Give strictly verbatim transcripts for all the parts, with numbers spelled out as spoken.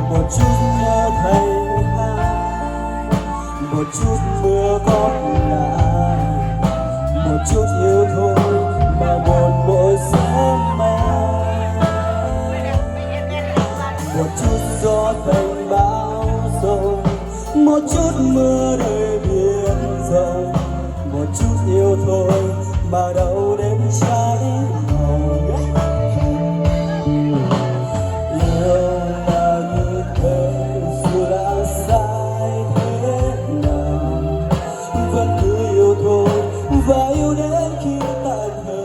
Một chút nhớ thầy hai, một chút mưa góp lại, một chút yêu thôi mà buồn mỗi sớm mai. Một chút gió tênh bão rồi, một chút mưa rơi biển rồi, một chút yêu thôi mà đau đến cháy mòn. Yêu là như thế, dù là sai thế nào, vẫn cứ yêu thôi và yêu đến khi tàn thở.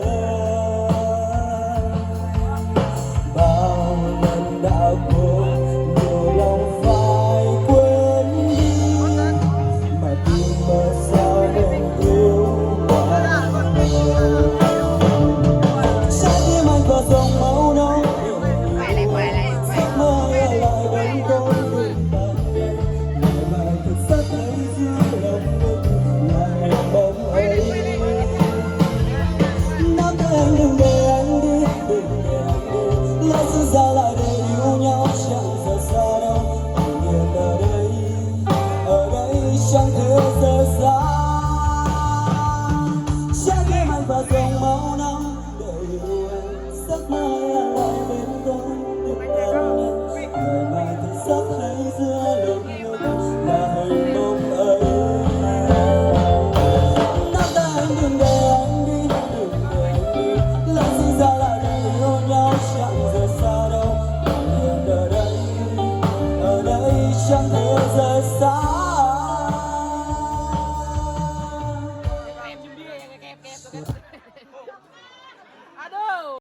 Bao lần đã khổ, nhiều lòng phải quên đi, mà tim mơ sao để yêu qua. Trái tim anh có dòng máu nóng, giấc mơ lại đắm đuối tình bạn. Ngày mai thật rất hay giữa lòng ngực, là hình bóng ấy. Nắm tay anh, đừng để anh đi, đừng để anh đi. Lỡ sự ra lại để yêu nhau, chẳng rời xa đâu. Tình yêu ở đây, ở đây chẳng thể rời xa. Trái tim anh và dòng máu nóng để yêu em. Giấc mơ lại bên tôi, tình bạn em. Ngày mai thật rất hay giữa lòng ngực, là hình bóng ấy. Nắm tay anh, đừng để anh đi, đừng để anh đi. Lỡ sự ra lại để yêu nhau, chẳng rời xa đâu. Tình yêu ở đây, ở đây chẳng thể rời xa.